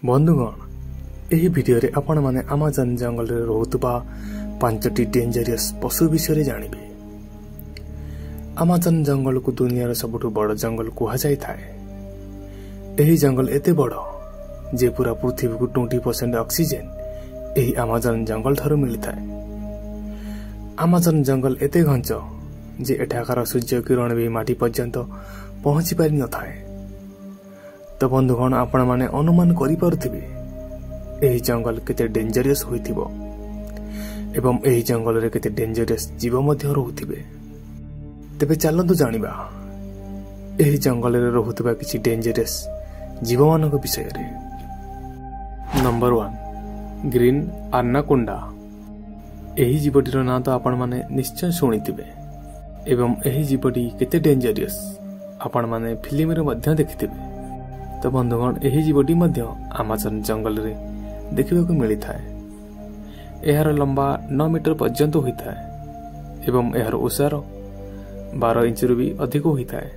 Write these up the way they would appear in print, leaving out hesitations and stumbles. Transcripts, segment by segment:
ବନ୍ଧୁଗଣ, ଏହି ଭିଡ଼ିଓରେ ଆପଣମାନେ ଆମାଜନ ଜଙ୍ଗଲରେ ରହୁଥିବା 5ଟି ଡେଞ୍ଜରିୟସ୍ ପଶୁ ବିଷୟରେ ଜାଣିବେ। ଆମାଜନ ଜଙ୍ଗଲକୁ ଦୁନିଆର ସବୁଠୁ ବଡ଼ ଜଙ୍ଗଲ କୁହାଯାଇଥାଏ। ଏହି ଜଙ୍ଗଲ ଏତେ ବଡ଼ ଯେ ପୁରା ପୃଥିବୀକୁ 20% ଅକ୍ସିଜେନ୍ ଏହି ଆମାଜନ ଜଙ୍ଗଲ ଠାରୁ ମିଳିଥାଏ। ଆମାଜନ ଜଙ୍ଗଲ ଏତେ ଘଞ୍ଚ ଯେ ଏଠାକାର ସୂର୍ଯ୍ୟ କିରଣ ବି ମାଟି ପର୍ଯ୍ୟନ୍ତ ପହଞ୍ଚି ପାରିନଥାଏ। ତ ବନ୍ଧୁଗଣ, ଆପଣମାନେ ଅନୁମାନ କରିପାରୁଥିବେ ଏହି ଜଙ୍ଗଲ କେତେ ଡେଞ୍ଜରିୟସ୍ ହୋଇଥିବ ଏବଂ ଏହି ଜଙ୍ଗଲରେ କେତେ ଡେଞ୍ଜରିୟସ୍ ଜୀବ ମଧ୍ୟ ରହୁଥିବେ। ତେବେ ଚାଲନ୍ତୁ ଜାଣିବା ଏହି ଜଙ୍ଗଲରେ ରହୁଥିବା କିଛି ଡେଞ୍ଜରିୟସ୍ ଜୀବମାନଙ୍କ ବିଷୟରେ। Number 1, green anaconda. ଏହି ଜୀବଟିର ନାଁ ତ ଆପଣମାନେ ନିଶ୍ଚୟ ଶୁଣିଥିବେ ଏବଂ ଏହି ଜୀବଟି କେତେ ଡେଞ୍ଜରିୟସ୍ ଆପଣମାନେ ଫିଲ୍ମରେ ମଧ୍ୟ ଦେଖିଥିବେ। ତ ବନ୍ଧୁଗଣ, ଏହି ଜୀବଟି ମଧ୍ୟ ଆମାଜନ ଜଙ୍ଗଲରେ ଦେଖିବାକୁ ମିଳିଥାଏ। ଏହାର ଲମ୍ବା 9 ମିଟର ପର୍ଯ୍ୟନ୍ତ ହୋଇଥାଏ ଏବଂ ଏହାର ଓସାର 12 ଇଞ୍ଚରୁ ବି ଅଧିକ ହୋଇଥାଏ।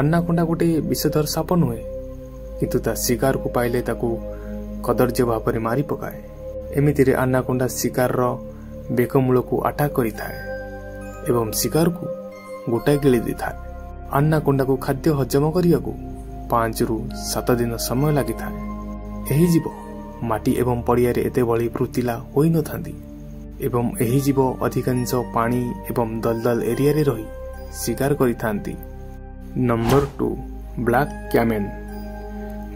ଆନାକୋଣ୍ଡା ଗୋଟିଏ ବିଷଧର ସାପ ନୁହେଁ, କିନ୍ତୁ ତା ଶିକାରକୁ ପାଇଲେ ତାକୁ କଦର୍ଯ୍ୟ ଭାବରେ ମାରି ପକାଏ। ଏମିତିରେ ଆନାକୋଣ୍ଡା ଶିକାରର ବେକମୂଳକୁ ଆଟାକ୍ କରିଥାଏ ଏବଂ ଶିକାରକୁ ଗୋଟାଏ ଗିଳି ଦେଇଥାଏ। ଆନାକୋଣ୍ଡାକୁ ଖାଦ୍ୟ ହଜମ କରିବାକୁ 5ରୁ 7 ଦିନ ସମୟ ଲାଗିଥାଏ। ଏହି ଜୀବ ମାଟି ଏବଂ ପଡ଼ିଆରେ ଏତେ ଭଳି ଫୁର୍ତ୍ତିଲା ହୋଇନଥାନ୍ତି ଏବଂ ଏହି ଜୀବ ଅଧିକାଂଶ ପାଣି ଏବଂ ଦଲଦଲ ଏରିଆରେ ରହି ଶିକାର କରିଥାନ୍ତି। Number 2, black caiman.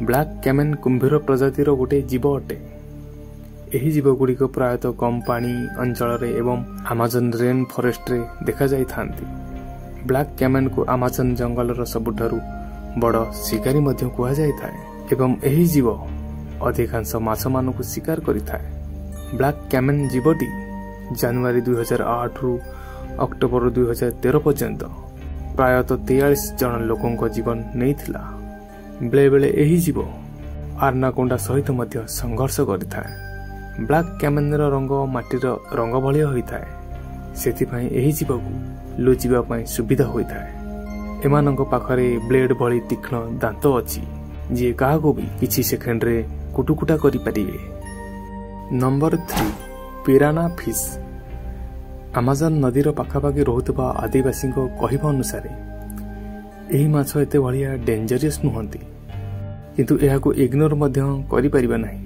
Black caiman କୁମ୍ଭୀର ପ୍ରଜାତିର ଗୋଟିଏ ଜୀବ ଅଟେ। ଏହି ଜୀବଗୁଡ଼ିକ ପ୍ରାୟତଃ କମ୍ ପାଣି ଅଞ୍ଚଳରେ ଏବଂ ଆମାଜନ ରେନ୍ ଫରେଷ୍ଟରେ ଦେଖାଯାଇଥାନ୍ତି। ବ୍ଲାକ୍ କ୍ୟାମେନ୍କୁ ଆମାଜନ ଜଙ୍ଗଲର ସବୁଠାରୁ ବଡ଼ ଶିକାରୀ ମଧ୍ୟ କୁହାଯାଇଥାଏ ଏବଂ ଏହି ଜୀବ ଅଧିକାଂଶ ମାଛମାନଙ୍କୁ ଶିକାର କରିଥାଏ। ବ୍ଲାକ୍ କ୍ୟାମେନ୍ ଜୀବଟି ଜାନୁଆରୀ 2008ରୁ ଅକ୍ଟୋବର 2013 ପର୍ଯ୍ୟନ୍ତ ପ୍ରାୟତଃ 43 ଜଣ ଲୋକଙ୍କ ଜୀବନ ନେଇଥିଲା। ବେଳେବେଳେ ଏହି ଜୀବ ଆନାକୋଣ୍ଡା ସହିତ ମଧ୍ୟ ସଂଘର୍ଷ କରିଥାଏ। ବ୍ଲାକ୍ କ୍ୟାମେନ୍ର ରଙ୍ଗ ମାଟିର ରଙ୍ଗ ଭଳିଆ ହୋଇଥାଏ, ସେଥିପାଇଁ ଏହି ଜୀବକୁ ଲୁଚିବା ପାଇଁ ସୁବିଧା ହୋଇଥାଏ। ଏମାନଙ୍କ ପାଖରେ ବ୍ଲେଡ୍ ଭଳି ତୀକ୍ଷ୍ଣ ଦାନ୍ତ ଅଛି, ଯିଏ କାହାକୁ ବି କିଛି ସେକେଣ୍ଡରେ କୁଟୁକୁଟା କରିପାରିବେ। Number 3, piranha fish. Amazon ନଦୀର ପାଖାପାଖି ରହୁଥିବା ଆଦିବାସୀଙ୍କ କହିବା ଅନୁସାରେ ଏହି ମାଛ ଏତେ ଭଳିଆ ଡେଞ୍ଜରିୟସ୍ ନୁହନ୍ତି, କିନ୍ତୁ ଏହାକୁ ଇଗ୍ନୋର ମଧ୍ୟ କରିପାରିବା ନାହିଁ।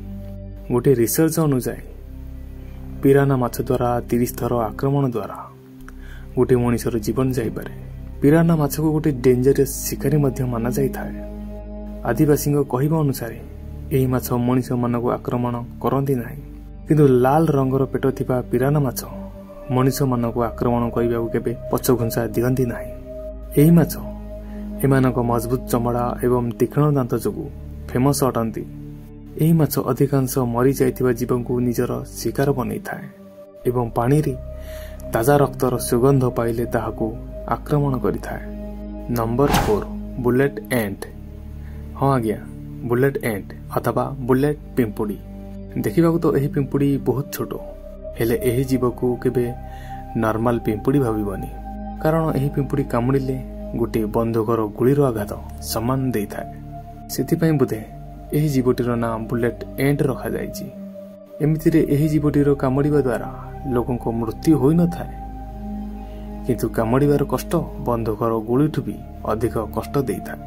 ଗୋଟିଏ ରିସର୍ଚ୍ଚ ଅନୁଯାୟୀ ପିରାନା ମାଛ ଦ୍ୱାରା 30 ଥର ଆକ୍ରମଣ ଦ୍ୱାରା ଗୋଟିଏ ମଣିଷର ଜୀବନ ଯାଇପାରେ। ପିରାନା ମାଛକୁ ଗୋଟିଏ ଡେଞ୍ଜରିୟସ୍ ଶିକାରୀ ମଧ୍ୟ ମାନାଯାଇଥାଏ। ଆଦିବାସୀଙ୍କ କହିବା ଅନୁସାରେ ଏହି ମାଛ ମଣିଷମାନଙ୍କୁ ଆକ୍ରମଣ କରନ୍ତି ନାହିଁ, କିନ୍ତୁ ଲାଲ ରଙ୍ଗର ପେଟ ଥିବା ପିରାନା ମାଛ ମଣିଷମାନଙ୍କୁ ଆକ୍ରମଣ କରିବାକୁ କେବେ ପଛଘୁଞ୍ଚା ଦିଅନ୍ତି ନାହିଁ। ଏହି ମାଛ ଏମାନଙ୍କ ମଜବୁତ ଚମଡ଼ା ଏବଂ ତୀକ୍ଷ୍ଣ ଦାନ୍ତ ଯୋଗୁଁ ଫେମସ୍ ଅଟନ୍ତି। ଏହି ମାଛ ଅଧିକାଂଶ ମରିଯାଇଥିବା ଜୀବଙ୍କୁ ନିଜର ଶିକାର ବନେଇଥାଏ ଏବଂ ପାଣିରେ ତାଜା ରକ୍ତର ସୁଗନ୍ଧ ପାଇଲେ ତାହାକୁ ଆକ୍ରମଣ କରିଥାଏ। Number 4, bullet ant. ହଁ ଆଜ୍ଞା, ବୁଲେଟ୍ ଏଣ୍ଟ ଅଥବା ବୁଲେଟ୍ ପିମ୍ପୁଡ଼ି। ଦେଖିବାକୁ ତ ଏହି ପିମ୍ପୁଡ଼ି ବହୁତ ଛୋଟ, ହେଲେ ଏହି ଜୀବକୁ କେବେ ନର୍ମାଲ ପିମ୍ପୁଡ଼ି ଭାବିବନି, କାରଣ ଏହି ପିମ୍ପୁଡ଼ି କାମୁଡ଼ିଲେ ଗୋଟିଏ ବନ୍ଧୁକର ଗୁଳିର ଆଘାତ ସମାନ ଦେଇଥାଏ। ସେଥିପାଇଁ ବୋଧେ ଏହି ଜୀବଟିର ନାଁ ବୁଲେଟ୍ ଏଣ୍ଟ ରଖାଯାଇଛି। ଏମିତିରେ ଏହି ଜୀବଟିର କାମୁଡ଼ିବା ଦ୍ୱାରା ଲୋକଙ୍କ ମୃତ୍ୟୁ ହୋଇନଥାଏ, କିନ୍ତୁ କାମୁଡ଼ିବାର କଷ୍ଟ ବନ୍ଧୁକର ଗୁଳିଠୁ ବି ଅଧିକ କଷ୍ଟ ଦେଇଥାଏ।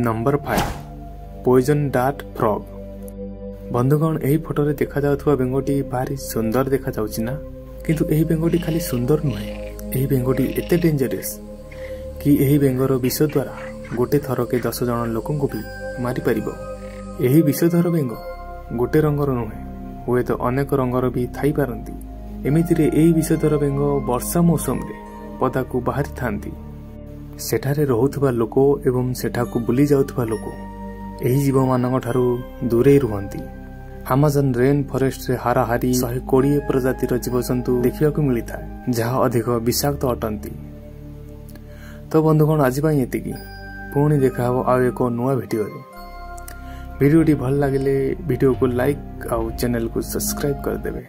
Number 5, poison dart frog. ବନ୍ଧୁଗଣ, ଏହି ଫଟୋରେ ଦେଖାଯାଉଥିବା ବେଙ୍ଗଟି ଭାରି ସୁନ୍ଦର ଦେଖାଯାଉଛି ନା? କିନ୍ତୁ ଏହି ବେଙ୍ଗଟି ଖାଲି ସୁନ୍ଦର ନୁହେଁ, ଏହି ବେଙ୍ଗଟି ଏତେ ଡେଞ୍ଜରିୟସ୍ କି ଏହି ବେଙ୍ଗର ବିଷ ଦ୍ୱାରା ଗୋଟେ ଥରକେ 10 ଜଣ ଲୋକଙ୍କୁ ବି ମାରିପାରିବ। ଏହି ବିଷଧର ବେଙ୍ଗ ଗୋଟେ ରଙ୍ଗର ନୁହେଁ, ହୁଏତ ଅନେକ ରଙ୍ଗର ବି ଥାଇପାରନ୍ତି। ଏମିତିରେ ଏହି ବିଷଧର ବେଙ୍ଗ ବର୍ଷା ମୌସମରେ ପଦାକୁ ବାହାରିଥାନ୍ତି। ସେଠାରେ ରହୁଥିବା ଲୋକ ଏବଂ ସେଠାକୁ ବୁଲି ଯାଉଥିବା ଲୋକ ଏହି ଜୀବମାନଙ୍କ ଠାରୁ ଦୂରେଇ ରୁହନ୍ତି। ଆମାଜନ ରେନ୍ ଫରେଷ୍ଟରେ ହାରାହାରି 120 ପ୍ରଜାତିର ଜୀବଜନ୍ତୁ ଦେଖିବାକୁ ମିଳିଥାଏ, ଯାହା ଅଧିକ ବିଷାକ୍ତ ଅଟନ୍ତି। ତ ବନ୍ଧୁଗଣ, ଆଜି ପାଇଁ ଏତିକି। ପୁଣି ଦେଖାହେବ ଆଉ ଏକ ନୂଆ ଭିଡ଼ିଓରେ। ଭିଡ଼ିଓଟି ଭଲ ଲାଗିଲେ ଭିଡ଼ିଓକୁ ଲାଇକ୍ ଆଉ ଚ୍ୟାନେଲକୁ ସବସ୍କ୍ରାଇବ୍ କରିଦେବେ।